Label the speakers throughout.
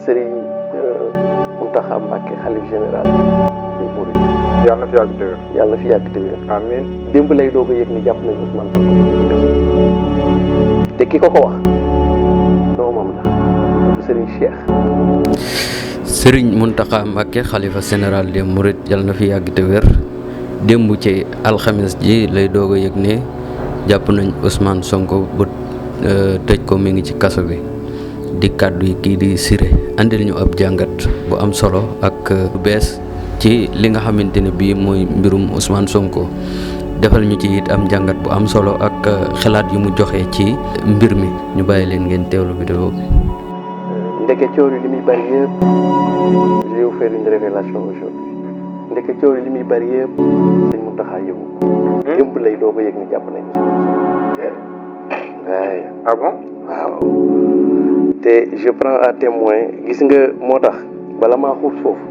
Speaker 1: Serigne Mountakha Mbacké xalif général des Mourides.
Speaker 2: yàlla na fi yàgg déwén.
Speaker 1: yàlla na fi yàgg déwén.
Speaker 2: amiin.
Speaker 1: démb lay doog a yëg ni jàpp nañu Ousmane Sonko te ki ko wax doomam la Serigne Cheikh.
Speaker 3: Serigne Mountakha Mbacké xalifa général des Mourides yàlla na fi yàgg te wér démb ci alxames ji lay doog a yëg ne jàpp nañ Ousmane Sonko bu tëj ko mi ngi ci kaso bi di kàddu yi kii di Siré andil ñu ab jàngat bu am solo ak bu bees ci li nga xamante ne bii mooy mbirum Ousmane Sonko defal ñu ci it am jàngat bu am solo ak xalaat yu mu joxe ci mbir mi ñu bàyyi leen ngeen teewlu vidéo bi.
Speaker 1: ndeke coow li muy bari yëpp je vais vous faire une révélation aujourd'hui ndeke coow li muy bari yëpp sëñ Mountakha yëgu démb lay doog a yëg ni jàpp nañu waaye
Speaker 2: ah bon.
Speaker 1: waaw te je prends à témoin gis nga moo tax bala maa xuus foofu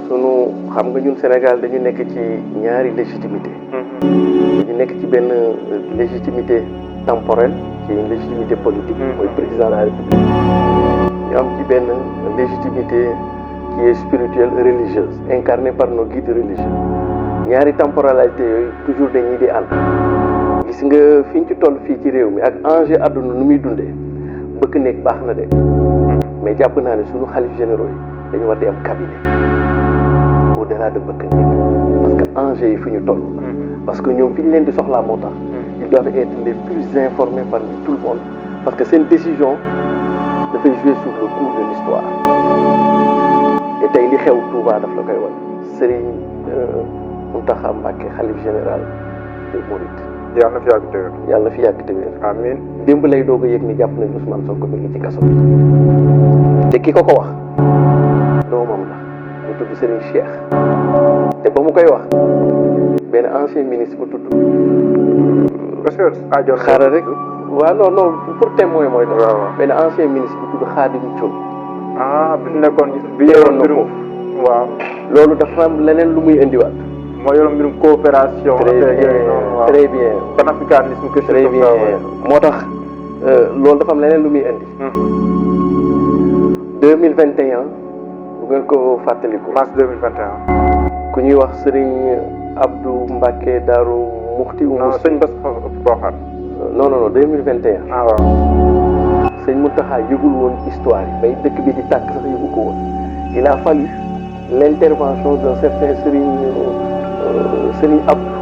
Speaker 1: sunu xam nga ñun Sénégal dañu nekk ci ñaari légitimité dañu nekk ci benn légitimité temporelle ci une légitimité politique mooy président de la République ñu am ci benn légitimité qui est spirituelle et religieuse incarnée par nos guides religieux ñaari temporalité yooyu toujours dañuy di ànd gis nga fi ñu ci toll fii ci réew mi ak enjeu àdduna nu muy dundee bëgg nekk baax na de mais jàpp naa ne suñu xalif généraux yi dañu war di am cabinet au-delà de bëgg nekk parce que enjeu yi fi ñu toll parce que ñoom fi ñu leen di soxlaa moo tax ils doivent être les plus informés parmi tout le monde parce que seen décision dafay jouer sur le cours de l'histoire et tey li xew Touba daf la koy wan Serigne Mountakha Mbacké xalif général des Mourides.
Speaker 2: yàlla na fi yàgg déwén.
Speaker 1: yàlla na fi yàgg déwén.
Speaker 2: amiin.
Speaker 1: démb lay doog a yëg ni jàpp nañu Ousmane Sonko mi ngi ci kaso bi te ki ko wax doomam la mu tudd Serigne Cheikh te ba mu koy wax benn ancien ministre bu tudd.
Speaker 2: parce que aajo.
Speaker 1: xaaral rek waaw non pour témoin mooy tax.
Speaker 2: waaw
Speaker 1: benn ancien ministre bu tudd Khadim Thioune.
Speaker 2: bi ñu nekkoon bi
Speaker 1: yoroon
Speaker 2: yoroon
Speaker 1: na
Speaker 2: mbirum.
Speaker 1: foofu.
Speaker 2: waaw.
Speaker 1: loolu dafa am leneen lu muy indiwaat.
Speaker 2: moo yoroon mbirum coopération.
Speaker 1: très bien
Speaker 2: panafricanisme que
Speaker 1: très bien moo tax loolu dafa am leneen lu muy indi. 2021 bu ngeen ko fàttaliku.
Speaker 2: mars 2021.
Speaker 1: ku ñuy wax Serigne Abdou Mbacké Darou Muxti.
Speaker 2: non sëñ Bass Porokhane.
Speaker 1: non 2021.
Speaker 2: ah waaw.
Speaker 1: sëñ Mountakha yëgul woon histoire yi bay dëkk bi di tàkk sax yëgu ko woon il a fallu l'intervention d'un certain Serigne Abdou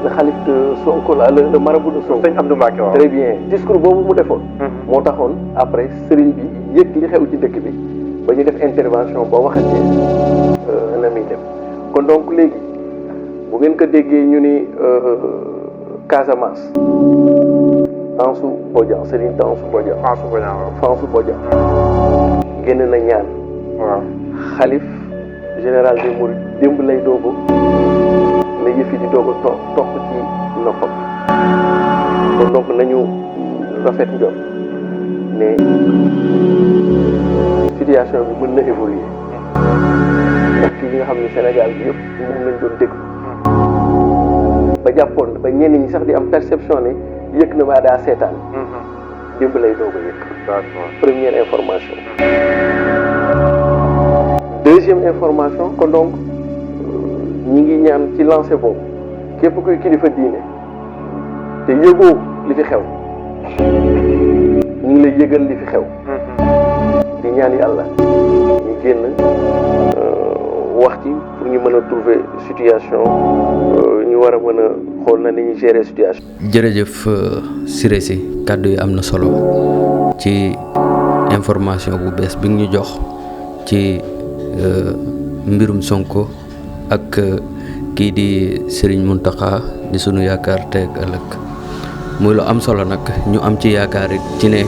Speaker 1: le khalife de Sonko la le marabout de Sonko.
Speaker 2: sëñ Abdou Mbacké waaw.
Speaker 1: très bien discours boobu mu defoon. moo taxoon après Serigne bi yëg li xew ci dëkk bi ba ñu def intervention boo waxatee na muy dem kon donc léegi bu ngeen ko déggee ñu ni Casamance. Ansou Bodian Serigne Ansou Bodian.
Speaker 2: Ansou Bodian waaw.
Speaker 1: Ansou Bodian génn na ñaan.
Speaker 2: waaw.
Speaker 1: xalif général des Mourides démb lay doogu la yëfi di doog a toq ci noppam kon donc nañu rafet njort ne situation bi mën na évoluer ndax fii li nga xam ne Sénégal bi yëpp moom lañ doon déglu ba jàppoon ba ñenn ñi sax di am perception ne yëg na maa daa seetaan démb lay doog a yëg.
Speaker 2: d'accord.
Speaker 1: première information. deuxième information kon donc ñi ngi ñaan ci lancé boobu képp kuy kilifa diine te yëgoo li fi xew ñu ngi lay yëgal li fi xew di ñaan yàlla ñu génn wax ci pour ñu mën a trouver situation ñu war a mën a xool na ni ñuy gérer situation.
Speaker 3: jërëjëf Siré si kàddu yi am na solo ci information bu bees bi nga ñu jox ci mbirum Sonko ak kii di Serigne Mountakha di sunu yaakaar tey ak ëllëg muy lu am solo nag ñu am ci yaakaar it ci ne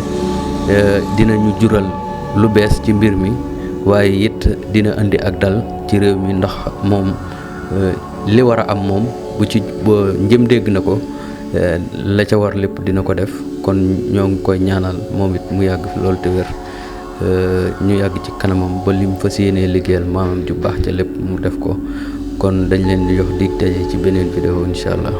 Speaker 3: dinañu jural lu bees ci mbir mi waaye it dina indi ak dal ci réew mi ndax moom li war a am moom bu ci njëm dégg na ko la ca war lépp dina ko def kon ñoo ngi koy ñaanal moom it mu yàgg fi loolu te wér ñu yàgg ci kanamam ba lim fas yéenee liggéeyal maamam ju baax ca lépp mu def ko kon dañ leen di jox dig daje ci beneen vidéo incha allah.